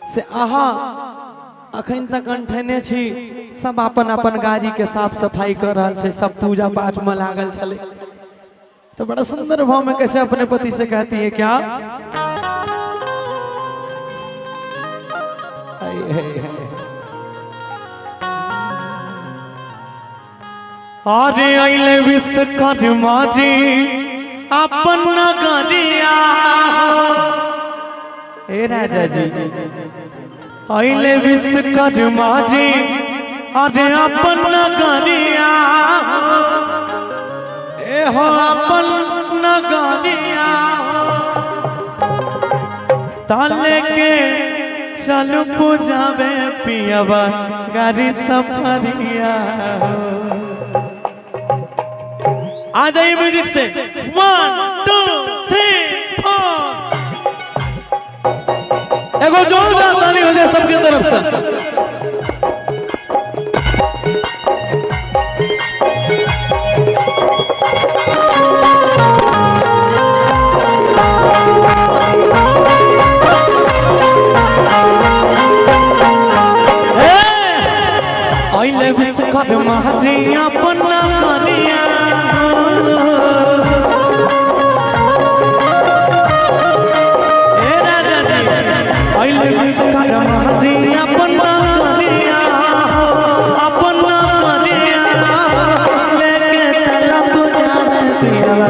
से अहाँ अखन तक अंठेने छी। सब अपन अपन गाड़ी के साफ सफाई कर रहल छै, सब पूजा पाठ में लागल छलै। तो बड़ा सुंदर भाव में कैसे अपने पति से कहती है क्या, अरे अइले विश्वकर्मा जी अपन नगरिया। ए राजा जी, अइले विश्वकर्मा जी अरे अपन नगरिया, ए हो अपन नगरिया। ताले के चलू पूजावे पियवा गाड़ी सफरिया। आ जाइए म्यूजिक से, 1 2 3 4। एगो जोरदार ताली हो जाए सबके तरफ से। अइले विश्वकर्मा जी अपन करिया, ए राजा जी, अइले विश्वकर्मा जी अपन करिया, अपन करिया लेके चला पूजा में पियवा।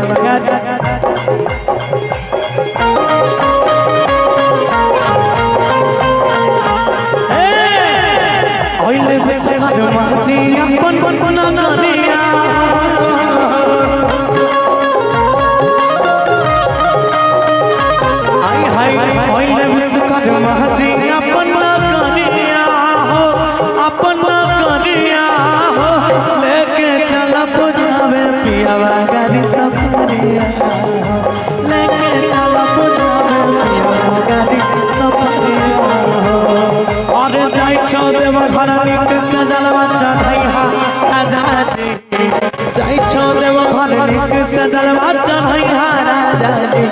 अइले विश्वकर्मा जी अपन करिया, आई हाय, अइले विश्वकर्मा जी अपन करिया हो, अपन करिया हो लेके चला पूजावे पियवा गाड़ी सफरिया, लेके चला पूजावे पियवा गाड़ी सफरिया। और जाई छो देव घर निक सजलवा चढ़ैहा राजा जी, जाई छो देव घर निक सजलवा चढ़ैहा राजा जी।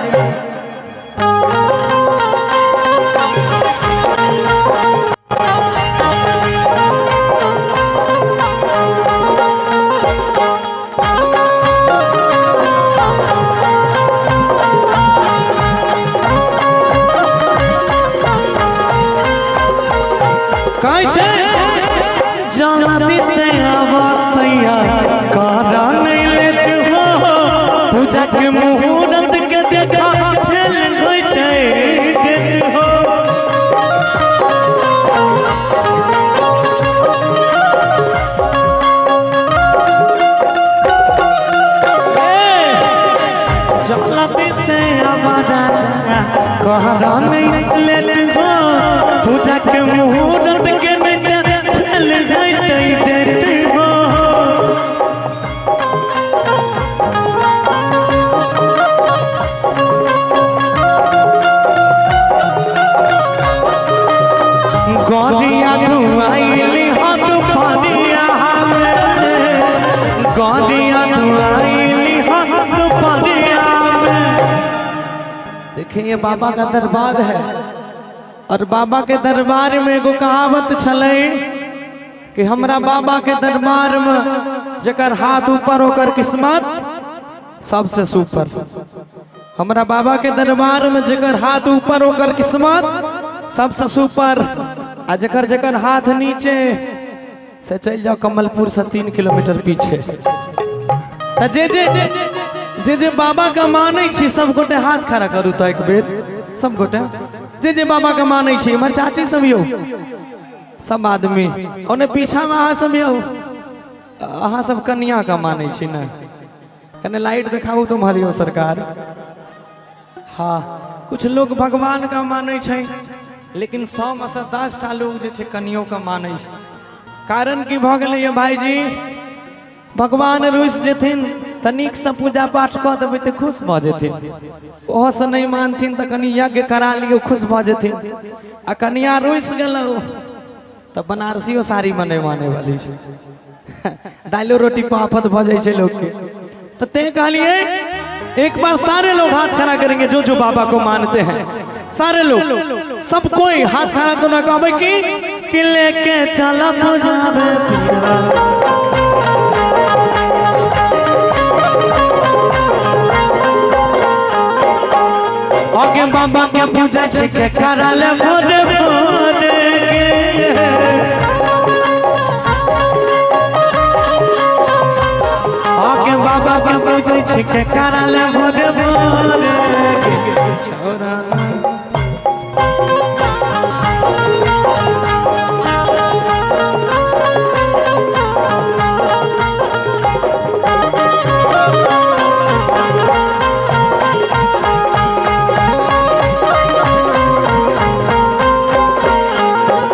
कहै छै जल्दी से आवासैया करा नहीं लेट हो, पूजा के मुहूर्त के देखा फेल होइ छै डेट हो। जल्दी से आवा राजा करा नहीं लेट हो, पूजा के मुहूर्त के नहीं फेल होइतै डेट हो। गौरिया धुआइली हाथ परिया में, गौरिया धुआइली हाथ परिया में। देखिए ये बाबा का दरबार है और बाबा के दरबार में एगो कहावत छलै कि हमरा बाबा के दरबार में जकर हाथ ऊपर होकर किस्मत सबसे सुपर। हमरा बाबा के दरबार में जकर हाथ ऊपर होकर किस्मत सबसे सुपर, आ जकर जकर हाथ नीचे से चल जाओ कमलपुर से 3 किलोमीटर पीछे। त जे जे जे जे बाबा का मानै छी सब गोटे हाथ खड़ा करू तो एक बेर, सब गोटे जे जे बाबा का मानै छी। हमर चाची सब यौ, सब आदमी ओने पीछा में अहाँ सब यौ, अहाँ सब कनिया का मानै छी ने, कने लाइट देखाबू तुम हरियो सरकार। हाँ, कुछ लोग भगवान का मानै छै, लेकिन 100 में से 10 टा लोग जे छै कनियो का मानै छै। कारण की भऽ गेलै ये भाईजी, भगवान रुसि जेथिन तऽ नीकसँ पूजा पाठ कऽ देबै तऽ खुश भऽ जेथिन, ओहोसँ नहि मानथिन तऽ कनि यज्ञ करा लियौ खुश भऽ जेथिन। आ कनिया रुसि गेलौ तऽ बनारसियो साड़ीमे नहि मानै वाली छै, दालियो रोटी पर आफत भऽ जाइ छै लोकके। तऽ तें कहलियै एक बार सारे लोग हाथ खड़ा करेंगे जो जो बाबा को मानते हैं। सारे लोग सब कोई हाथ खड़ा तो ना कहबे कि लेके चला बुझावे पिया। ओके बाबा के पूजा छिके करल भोर भोर के। ओके बाबा के पूजा छिके करल भोर भोर के। छोरा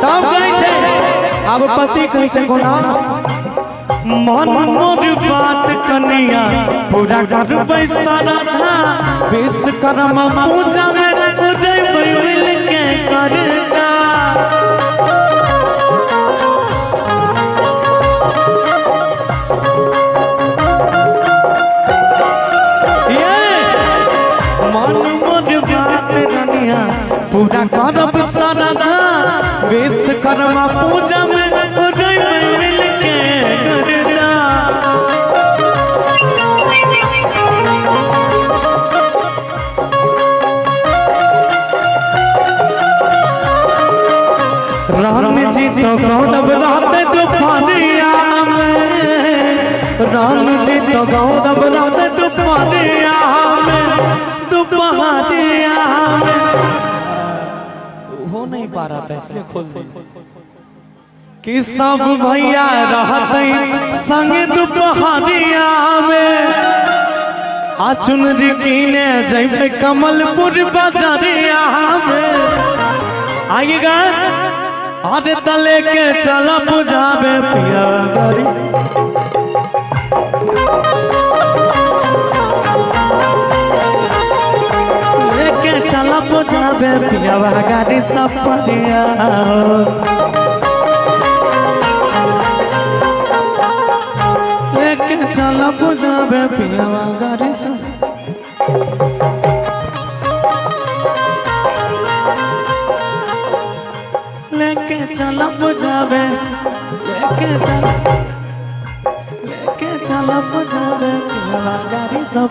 तब कहै छै, आब पति कहै छै कोना मन मोर बात कनिया पूरा करबै श्रद्धा, विश्वकर्मा पूजा में उड़ेबै मिल के करता। ये मन मोर बात कनिया पूरा करब श्रद्धा, विश्वकर्मा पूजा में उड़ेबै मिल के करता। राम जी तो गौरव रहते दुपहरिया में, राम जी तो गौरव रहते दुपहरिया में, दुपहरिया में। हो नहीं पा रहा था इसलिए खोल दिया कि सब भैया रहते संग दुपहरिया में। आ चुनरी कीने जैबे कमलपुर बाजारिया में। आइएगा अरे तले के चला बुझावे पिया गरी। लेके चला बुझावे पिया गाड़ी सब परिया। लेके चला बुझावे पिया गाड़ी सब। लेके चला बुझावे, लेके चला, लेके चला बुझावे पिया गाड़ी सब।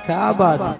क्या बात।